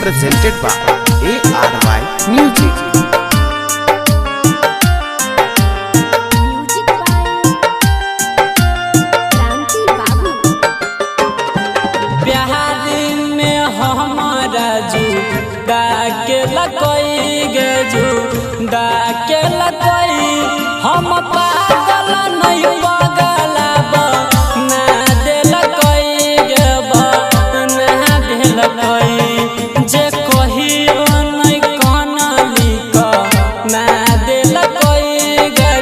Presented by ARY Music. Music by Kranti Babu. प्यार में हमारा जू डाके लकोई गे जू डाके लकोई हम पागल नहीं पागल ना दिल कोई गे ना दिल कोई जे कहियो नहीं काना लिख ना दिल कोई गे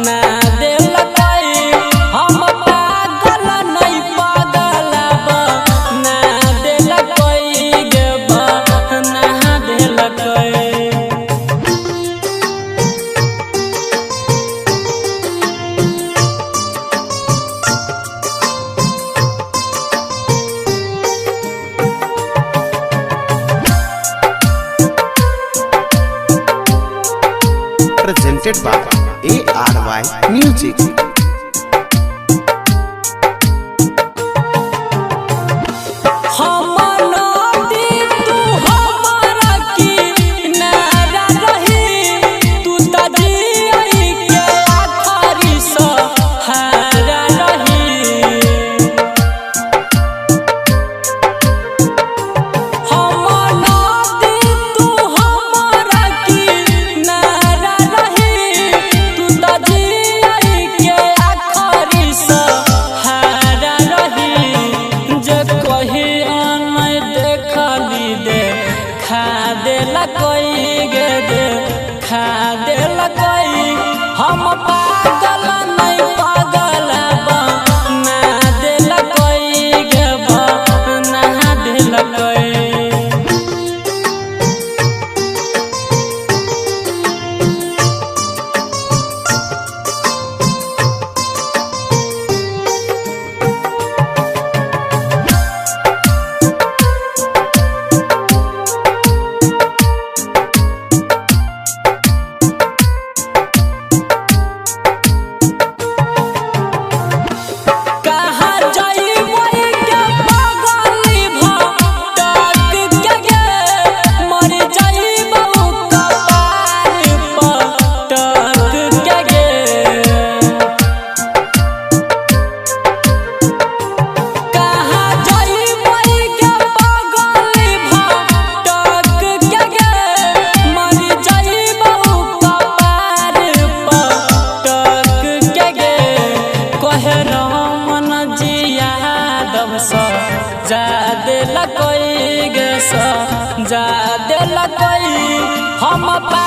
ना दिल कोई हम पागल नहीं पागल ना दिल कोई गे ना दिल कोई। Presented by ARY Music. हम नदी तू हमारा किनारा रही तू त जियई के आखरी सहारा रही। हम नदी तू हमारा किनारा रही तू त जियई के आखरी सहारा रही। जे कहियो नहीं देखली दे खा देला कोई गे दे खा देला कोई हम पागल नहीं पागल ना देला कोई गे ना देला कोई। कहाँ जाइबै के पागली भटक के गे मर जाइबौ कपार पटक के गे। कहाँ जाइबै के पागली भटक के गे मर जाइबौ कपार पटक के गे। कहे रमन जी यादव स जा देला कोई गे स जा देला कोई हम पा